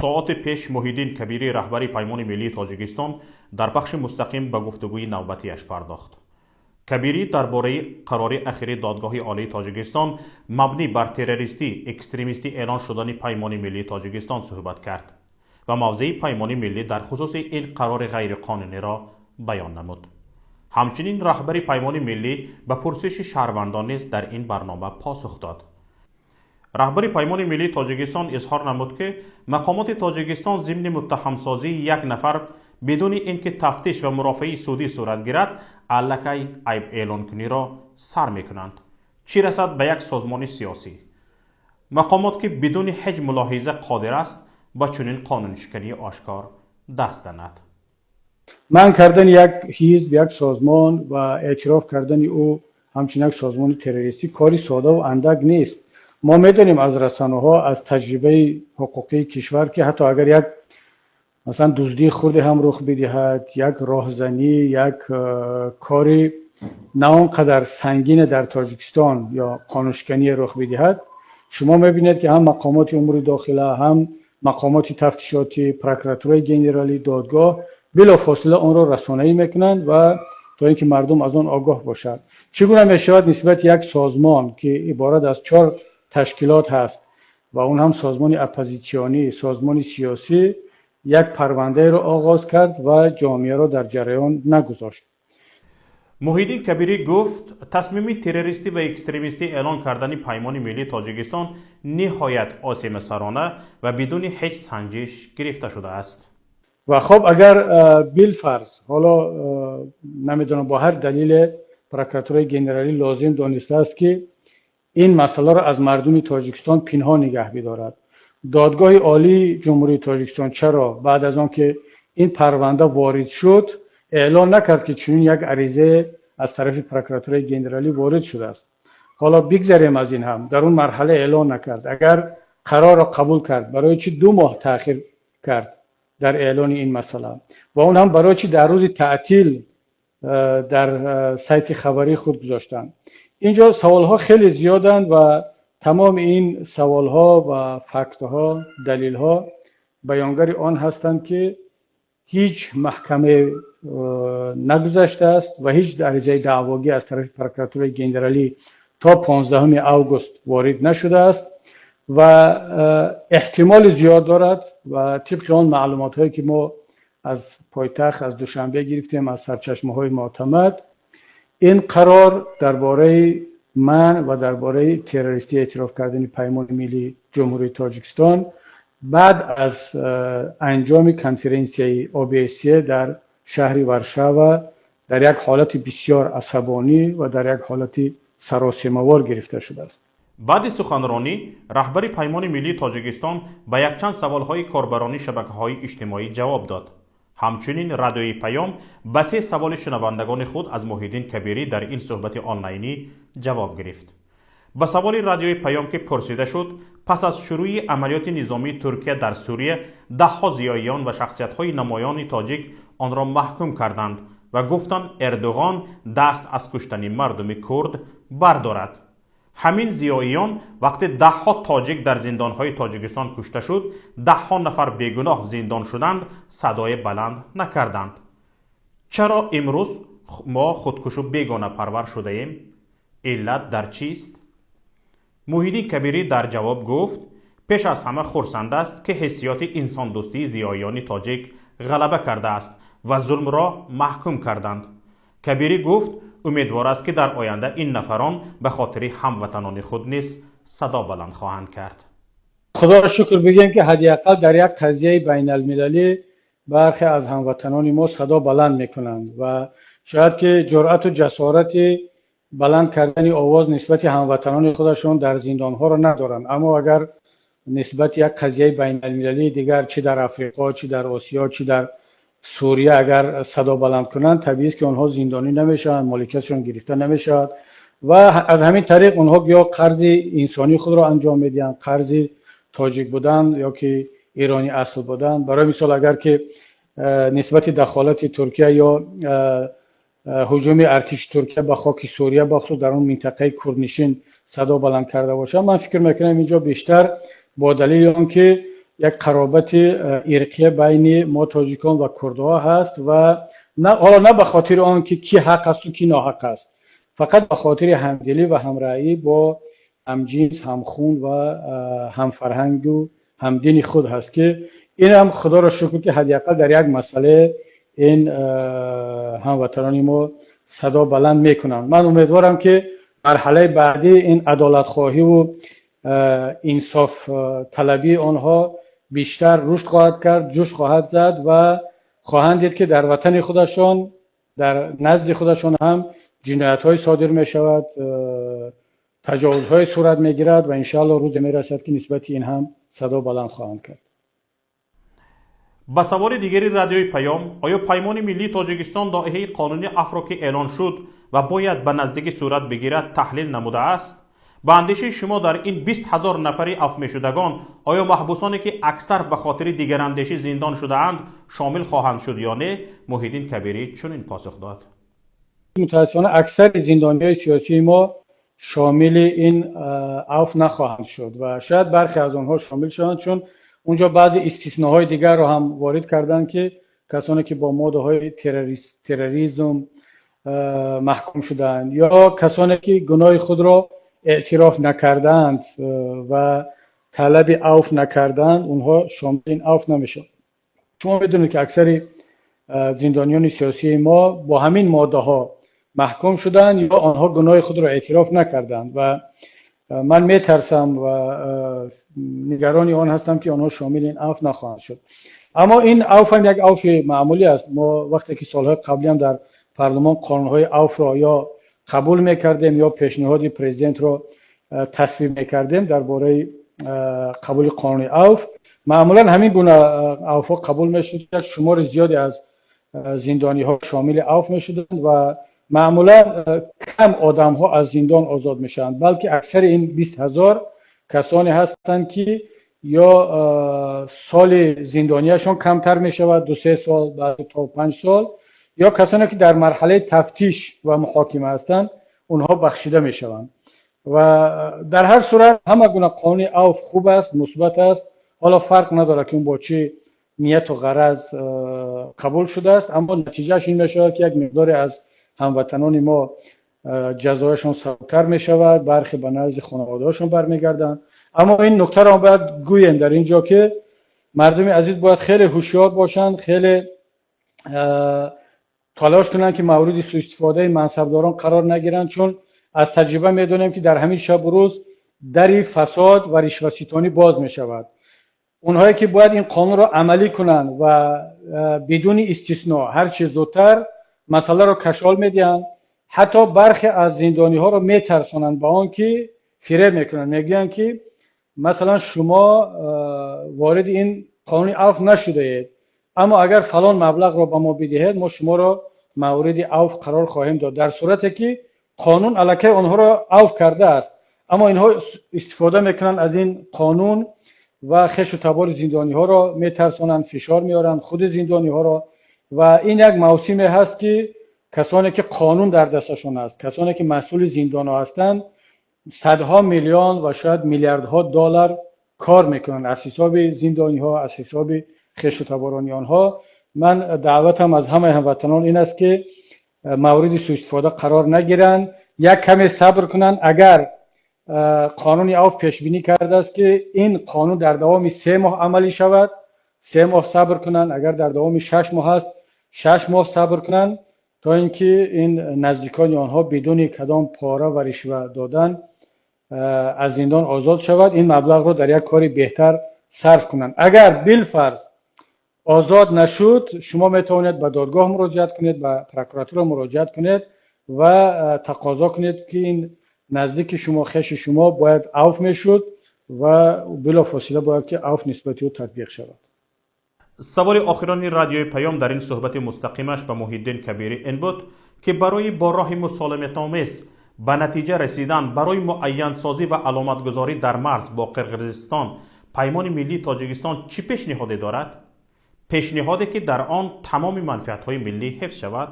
Соати пеш Муҳиддин Кабирӣ, раҳбари Паймони миллии Тоҷикистон, дар пахши мустақим ба гуфтугӯи навбатиаш пардохт. Кабирӣ дар бораи қарори ахири Додгоҳи Олии Тоҷикистон мабнӣ бар террористӣ, экстремистӣ эълон шудани Паймони миллии Тоҷикистон суҳбат кард ва мавзеи Паймони миллӣ дар хусуси ин қарори ғайриқонуниро баён намуд. Ҳамчунин раҳбари Паймони миллӣ ба пурсиши шаҳрвандон низ дар ин барнома посух дод. Раҳбари Паймони миллии Тоҷикистон изҳор намуд, ки мақомоти Тоҷикистон зимни муттаҳамсозии як нафар бидуни ин ки тафтиш ва мурофиаи судӣ сурат гирад, аллакай айб эълонкуниро сар мекунанд. Чӣ расад ба як созмони сиёсӣ? Мақомот, ки бидуни ҳеҷ мулоҳиза қодир аст ба чунин қонуншикании ошкор даст занад. Манъ кардани як ҳизб, як созмон ва эътироф кардани ӯ ҳамчун як созмони террористӣ кори сода ва андак нест. Мо медонем аз расонаҳо, аз таҷрибаи ҳуқуқии кишвар, ки ҳатто агар як, масалан, дуздии хурде ҳам рух бидиҳад, як роҳзанӣ, як кори на он қадар сангине дар Тоҷикистон ё қонуншикание рух бидиҳад, шумо мебинед, ки ҳам мақомоти умури дохила, ҳам мақомоти тафтишотӣ, прокуратураи генералӣ, додгоҳ билофосила онро расонаӣ мекунанд ва то ин ки мардум аз он огоҳ бошад. Чӣ гуна мешавад нисбати як созмон, ки иборат аз чор ташкилот ҳаст ва он ҳам созмони оппозитсионӣ, созмони сиёсӣ, як парвандаеро оғоз кард ва ҷомеаро дар ҷараён нагузошт? Муҳиддин Кабирӣ гуфт, тасмими террористӣ ва экстремистӣ эълон кардани Паймони миллии Тоҷикистон ниҳоят осемасарона ва бидуни ҳеҷ санҷиш гирифта шудааст. Ва хоб, агар билфарз, ҳоло намедонам, бо ҳар далеле прокуратураи генералӣ лозим донистааст, ки ин масъаларо аз мардуми Тоҷикистон пинҳон нигаҳ бидорад, Додгоҳи Олии Ҷумҳурии Тоҷикистон чаро баъд аз он ки ин парванда ворид шуд, эълон накард, ки чунин як аризае аз тарафи прокуратураи генералӣ ворид шудааст? Ҳоло бигзарем аз ин ҳам, дар он марҳала эълон накард. Агар қарорро қабул кард, барои чӣ 2 моҳ таъхир кард дар эълони ин масъала? Ва он ҳам барои чӣ дар рӯзи таътил дар сайти хабарии худ гузоштанд? Инҷо саволҳо хеле зиёданд ва тамоми ин саволҳо ва фактҳо, далелҳо баёнгари он ҳастанд, ки ҳеҷ маҳкамае нагузаштааст ва ҳеҷ аризаи даъвогӣ аз тарафи прокуратураи генералӣ то 15 август ворид нашудааст. Ва эҳтимоли зиёд дорад ва тибқи он маълумотҳое, ки мо аз пойтахт, аз Душанбе гирифтем, аз сарчашмаҳои муътамад, ин қарор дар бораи ман ва дар бораи террористӣ эътироф кардани Паймони миллии Ҷумҳурии Тоҷикистон баъд аз анҷоми конференсияи ОБСЕ дар шаҳри Варшава дар як ҳолати бисёр асабонӣ ва дар як ҳолати саросемавор гирифта шудааст. Баъди суханронӣ раҳбари Паймони миллии Тоҷикистон ба якчанд саволҳои корбарони шабакаҳои иҷтимоӣ ҷавоб дод. Ҳамчунин Радиои Паём ба се саволи шунавандагони худ аз Муҳиддин Кабирӣ дар ин суҳбати онлайнӣ ҷавоб гирифт. Ба саволи Радиои Паём, ки пурсида шуд, пас аз шурӯи амалиёти низомии Туркия дар Сурия даҳҳо зиёиён ва шахсиятҳои намоёни тоҷик онро маҳкум карданд ва гуфтанд, Эрдуғон даст аз куштани мардуми курд бардорад, ҳамин зиёиён вақте даҳҳо тоҷик дар зиндонҳои Тоҷикистон кушта шуд, даҳҳо нафар бегуноҳ зиндон шуданд, садои баланд накарданд, чаро имрӯз мо худкушу бегонапарвар шудаем, иллат дар чист? Муҳиддин Кабирӣ дар ҷавоб гуфт, пеш аз ҳама хурсанд аст, ки ҳиссиёти инсондӯстии зиёиёни тоҷик ғалаба кардааст ва зулмро маҳкум карданд. Кабирӣ гуфт, умедвор аст, ки дар оянда ин нафарон ба хотири ҳамватанони худ низ садо баланд хоҳанд кард. Худоро шукр бигӯем, ки ҳадди ақал дар як қазияи байналмилалӣ бархе аз ҳамватанони мо садо баланд мекунанд ва шояд ки ҷуръату ҷасорати баланд кардани овоз нисбати ҳамватанони худашон дар зиндонҳоро надоранд, аммо агар нисбати як қазияи байналмилалии дигар, чӣ дар Африқо, чӣ дар Осиё, чӣ дар Сурия, агар садо баланд кунанд, табиист, ки онҳо зиндонӣ намешаванд, моликиятшон гирифта намешавад ва аз ҳамин тариқ онҳо ё қарзи инсонии худро анҷом медиҳанд, қарзи тоҷик будан ё ки эронӣ асл будан. Барои мисол, агар ки нисбати дахолати Туркия ё ҳуҷуми артиши Туркия ба хоки Сурия, бахусус дар он минтақаи курднишин, садо баланд карда бошанд, ман фикр мекунам, инҷо бештар бо далели он ки Як қаробати ирқия байни мо тоҷикон ва курдҳо ҳаст ва ҳоло на ба хотири он ки кӣ ҳақ асту кӣ ноҳақ аст, фақат ба хотири ҳамдилӣ ва ҳамраъӣ бо ҳамҷинс, ҳамхун ва ҳамфарҳангу ҳамдини худ ҳаст, ки ин ҳам худоро шукр, ки ҳадди ақал дар як масъала ин ҳамватанони мо садо баланд мекунанд. Ман умедворам, ки марҳалаи баъдӣ ин адолатхоҳиву инсофталабии онҳо бештар рушд хоҳад кард, ҷӯш хоҳад зад ва хоҳанд дид, ки дар ватани худашон, дар назди худашон ҳам ҷиноятҳое содир мешавад, таҷовузҳое сурат мегирад ва иншоалло рӯзе мерасад, ки нисбати ин ҳам садо баланд хоҳанд кард. Ба саволи дигари Радиои Паём, оё Паймони миллии Тоҷикистон лоиҳаи қонуни афвро, ки эълон шуд ва бояд ба наздикӣ сурат бигирад, таҳлил намудааст? Ба андешаи шумо, дар ин 20 000 нафари афв мешудагон оё маҳбусоне, ки аксар ба хотири дигарандешӣ зиндон шудаанд, шомил хоҳанд шуд ё не, Муҳиддин Кабирӣ чунин посух дод: Мутаассифона, аксари зиндониҳои сиёсии мо шомили ин афв нахоҳанд шуд ва шояд бархе аз онҳо шомил шаванд, чун унҷо баъзе истисноҳои дигарро ҳам ворид карданд, ки касоне ки бо моддаҳои терроризм маҳкум шудаанд ё касоне ки гуноҳи худро эътироф накардаанд ва талаби афв накардаанд, онҳо шомили ин афв намешаванд. Шумо медонед, ки аксари зиндониёни сиёсии мо бо ҳамин моддаҳо маҳкум шуданд ё онҳо гуноҳи худро эътироф накарданд ва ман метарсам ва нигарони он ҳастам, ки онҳо шомили ин афв нахоҳанд шуд. Аммо ин афв ҳам як афви маъмулӣ аст. Мо вақте ки солҳои қаблиам дар парлумон қонунҳои афвро ё қабул мекардем, ё пешниҳоди президентро тасвиб мекардем дар бораи қабули қонуни афв, маъмулан ҳамин гуна афвҳо қабул мешуд. Як шумори зиёде аз зиндониҳо шомили афв мешуданд ва маъмулан кам одамҳо аз зиндон озод мешаванд, балки аксари ин 20 000 касоне ҳастанд, ки ё соли зиндонияшон камтар мешавад, 2-3 сол, баъзе то 5 сол, ё касоне ки дар марҳалаи тафтиш ва муҳокима ҳастанд, онҳо бахшида мешаванд. Ва дар ҳар сурат ҳама гуна қонуни афв хуб аст, мусбат аст. Ҳоло фарқ надорад, ки он бо чӣ нияту ғараз қабул шудааст, аммо натиҷааш ин мешавад, ки як миқдоре аз ҳамватанони мо ҷазояшон сабуктар мешавад, бархе ба назди хонаводаҳошон бармегарданд. Аммо ин нуктаро бояд гӯем дар ин ҷо, ки мардуми азиз бояд хеле ҳушёр бошанд, хеле талош кунанд, ки мавриди суистифодаи мансабдорон қарор нагиранд, чун аз таҷриба медонем, ки дар ҳамин шабу рӯз дари фасод ва ришваситонӣ боз мешавад. Онҳое ки бояд ин қонунро амалӣ кунанд ва бидуни истисно ҳарчи зудтар масъаларо кашол медиҳанд, ҳатто бархе аз зиндониҳоро метарсонанд, ба он ки фиреб мекунанд, мегӯянд, ки масалан шумо вориди ин қонуни афв нашудаед, аммо агар фалон маблағро ба мо бидиҳед, мо шуморо мавриди афв қарор хоҳем дод, дар сурате ки қонун аллакай онҳоро афв кардааст. Аммо инҳо истифода мекунанд аз ин қонун ва хешу табори зиндониҳоро метарсонанд, фишор меоранд худи зиндониҳоро. Ва ин як мавсиме ҳаст, ки касоне ки қонун дар дасташон аст, касоне ки масъули зиндонҳо ҳастанд, садҳо миллион ва шояд миллиардҳо доллар кор мекунанд аз ҳисоби зиндониҳо, аз ҳисоби хешу таборони онҳо. Ман даъватам аз ҳамаи ҳамватанон ин аст, ки мавриди суистифода қарор нагиранд, як каме сабр кунанд. Агар қонуни афв пешбинӣ кардааст, ки ин қонун дар давоми 3 моҳ амалӣ шавад, 3 моҳ сабр кунанд. Агар дар давоми 6 моҳ аст, 6 моҳ сабр кунанд, то ин ки ин наздикони онҳо бидуни кадом пора ва ришва додан аз зиндон озод шавад, ин маблағро дар як кори беҳтар сарф кунанд. Агар билфарз озод нашуд, шумо метавонед ба додгоҳ муроҷиат кунед, ба прокуратура муроҷиат кунед ва тақозо кунед, ки ин наздики шумо, хеши шумо бояд афв мешуд ва билофосила бояд ки афв нисбати ӯ татбиқ шавад. Саволи охирони Радиои Паём дар ин суҳбати мустақимаш ба Муҳиддин Кабирӣ ин буд, ки барои бо роҳи мусолиматомез ба натиҷа расидан барои муайянсозӣ ва аломатгузорӣ дар марз бо Қирғизистон Паймони миллии Тоҷикистон чӣ пешниҳоде дорад, пешниҳоде ки дар он тамоми манфиатҳои миллӣ ҳифз шавад?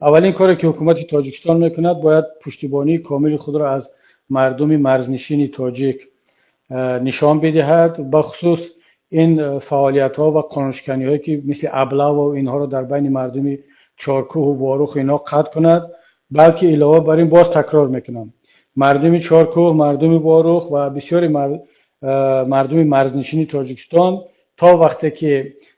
Аввалин коре ки ҳукумати Тоҷикистон мекунад, бояд пуштибонии комили худро аз мардуми марзнишини тоҷик нишон бидиҳад, бахусус Ин фаъолиятҳо ва қонуншиканиҳое ки мисли облава инҳоро дар байни мардуми Чоркӯҳу Ворух инҳо қатъ кунад, балки илова бар ин, боз такрор мекунам, мардуми Чоркӯҳ, мардуми Ворух ва бисёри мардуми марзнишини Тоҷикистон, то вақте ки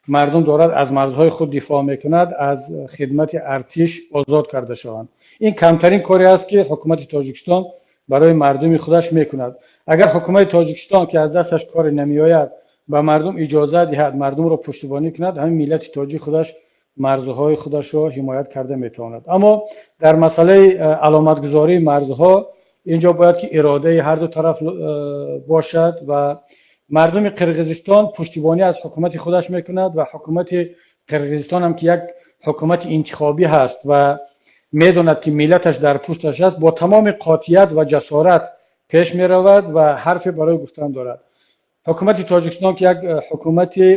мардум дорад аз марзҳои худ дифоъ мекунад, аз хидмати артиш озод карда шаванд. Ин камтарин коре аст, ки ҳукумати Тоҷикистон барои мардуми худаш мекунад. Агар ҳукумати Тоҷикистон, ки аз дасташ коре намеояд, ба мардум иҷоза диҳад, мардумро пуштибонӣ кунад, ҳамин миллати тоҷик худаш марзҳои худашро ҳимоят карда метавонад. Аммо дар масъалаи аломатгузории марзҳо инҷо бояд ки иродаи ҳарду тараф бошад ва мардуми Қирғизистон пуштибонӣ аз ҳукумати худаш мекунад ва ҳукумати Қирғизистон ҳам, ки як ҳукумати интихобӣ ҳаст ва медонад, ки миллаташ дар пушташ аст, бо тамоми қотият ва ҷасорат пеш меравад ва ҳарфе барои гуфтан дорад. Ҳукумати Тоҷикистон, ки як ҳукумати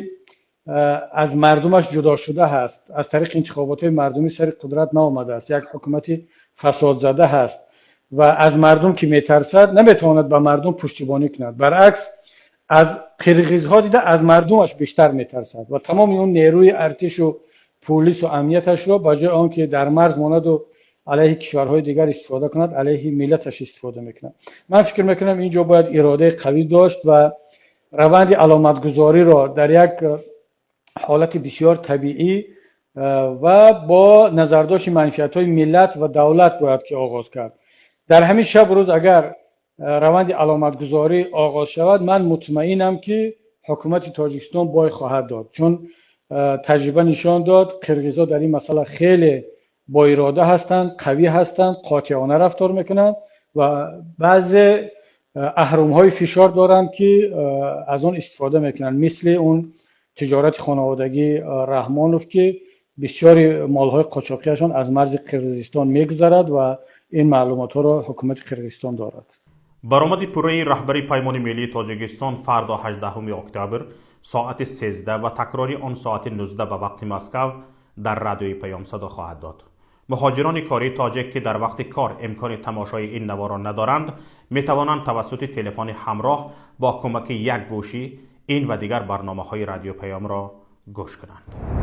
аз мардумаш ҷудо шуда ҳаст, аз тариқи интихоботҳои мардумӣ сари қудрат наомадааст, як ҳукумати фасодзада ҳаст ва аз мардум ки метарсад, наметавонад ба мардум пуштибонӣ кунад. Баръакс, аз қирғизҳо дида аз мардумаш бештар метарсад ва тамоми он нерӯи артишу пулису амнияташро, ба ҷои он ки дар марз монаду алайҳи кишварҳои дигар истифода кунад, алайҳи миллаташ истифода мекунад. Ман фикр мекунам, ин ҷо бояд иродаи қавӣ дошт ва раванди аломатгузориро дар як ҳолати бисёр табиӣ ва бо назардошти манфиатҳои миллат ва давлат бояд ки оғоз кард. Дар ҳамин шабу рӯз агар раванди аломатгузорӣ оғоз шавад, ман мутмаинам, ки ҳукумати Тоҷикистон бой хоҳад дод, чун таҷриба нишон дод, қирғизҳо дар ин масъала хеле боирода ҳастанд, қавӣ ҳастанд, қотеона рафтор мекунанд ва баъзе аҳрумҳои фишор доранд, ки аз он истифода мекунанд, мисли он тиҷорати хонаводагии Раҳмонов, ки бисёри молҳои қочоқиашон аз марзи Қирғизистон мегузарад ва ин маълумотҳоро ҳукумати Қирғизистон дорад. Баромади пурраи раҳбари Паймони миллии Тоҷикистон фардо, 18 октябр, соати 13 ва такрори он соати 19 ба вақти Москав дар Радиои Паём садо хоҳад дод. Муҳоҷирони кории тоҷик, ки дар вақти кор имкони тамошои ин наворро надоранд, метавонанд тавассути телефони ҳамроҳ бо кӯмаки як гӯшӣ ин ва дигар барномаҳои Радио Паёмро гӯш кунанд.